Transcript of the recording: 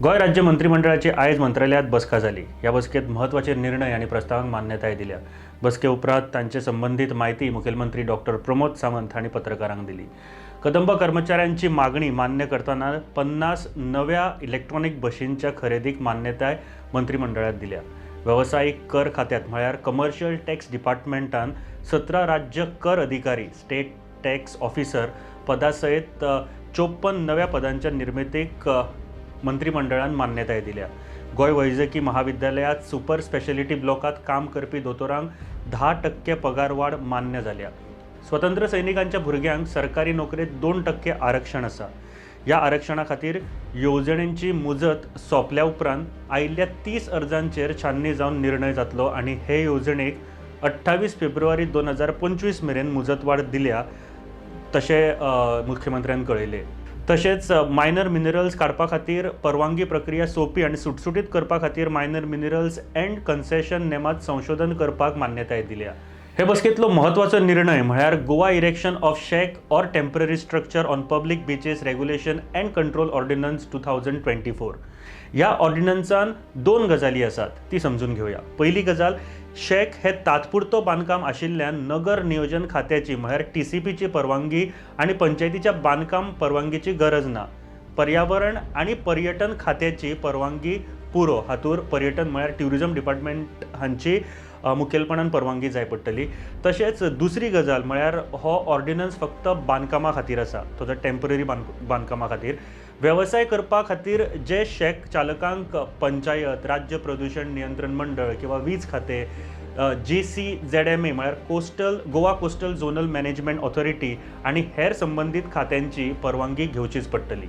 गोंय राज्य मंत्रिमंडळाची आयज मंत्रालयात बसका जाली. ह्या बसकेत म्हत्वाचे निर्णय आनी प्रस्तावांक मान्यताय दिल्या. बसके उपरांत तांचे संबंदीत म्हायती मुखेलमंत्री डॉक्टर प्रमोद सावंत हांणी पत्रकारांक दिली. कदंब कर्मचाऱ्यांची मागणी मान्य करतना 50 नव्या इलेक्ट्रॉनिक बशींच्या खरेदीक मान्यताय मंत्रिमंडळात दिल्या. वेवसायीक कर खात्यात म्हळ्यार कमर्शियल टॅक्स डिपार्टमेंटान 17 राज्य कर अधिकारी, स्टेट टॅक्स ऑफिसर पदा सयत 54 नव्या पदांच्या निर्मितीक मंत्रिमंडळान मान्यताय दिल्या. गोंय वैजकी महाविद्यालयात सुपर स्पेशलिटी ब्लॉकात काम करपी दोतोरांक 10% पगारवाड मान्य जाल्या. स्वतंत्र सैनिकांच्या भुरग्यांक सरकारी नोकरेत 2% आरक्षण आसा. ह्या आरक्षणा खातीर येवजणेची मुजत सोंपल्या उपरांत आयिल्ल्या 30 अर्जांचेर छाननी जावन निर्णय जातलो आनी हे येवजणेक 28 फेब्रुवारी 2025 मेरेन मुजतवाड दिल्या, तशें मुख्यमंत्र्यान कळयलें. तशेंच मायनर मिनरल्स काडपा खातीर परवानगी प्रक्रिया सोंपी आनी सुटसुटीत करपा खातीर मायनर मिनरल्स अँड कन्सेशन नेमात संशोधन करपाक मान्यताय दिल्या. हे बसकेंतलो म्हत्वाचो निर्णय म्हळ्यार Goa Erection of Shack or Temporary Structure on Public Beaches Regulation and Control Ordinance 2024. ह्या ऑर्डिनन्सान दोन गजाली आसात, ती समजून घेवया. पयली गजाल, शॅक हे तात्पुरतो बांदकाम आशिल्ल्यान नगर नियोजन खात्याची म्हळ्यार टीसीपीची परवानगी आनी पंचायतीच्या बांदकाम परवानगीची गरज ना. पर्यावरण आनी पर्यटन खात्याची परवानगी पुरो. हातूर पर्यटन म्हळ्यार ट्युरिजम डिपार्टमेंट हांची मुखेलपणान परवानगी जाय पडटली. तशेंच दुसरी गजाल म्हळ्यार हो ऑर्डिनन्स फक्त बांदकामा खातीर आसा, तो जर टेंपररी बांदकामा खातीर. वेवसाय करपा खातीर जे शॅक चालकांक पंचायत, राज्य प्रदूशण नियंत्रण मंडळ किंवा वीज खातें, जीसीझेडएमए म्हळ्यार coastal Goa Coastal Zonal Management Authority आनी हेर संबंदीत खात्यांची परवानगी घेवचीच पडटली.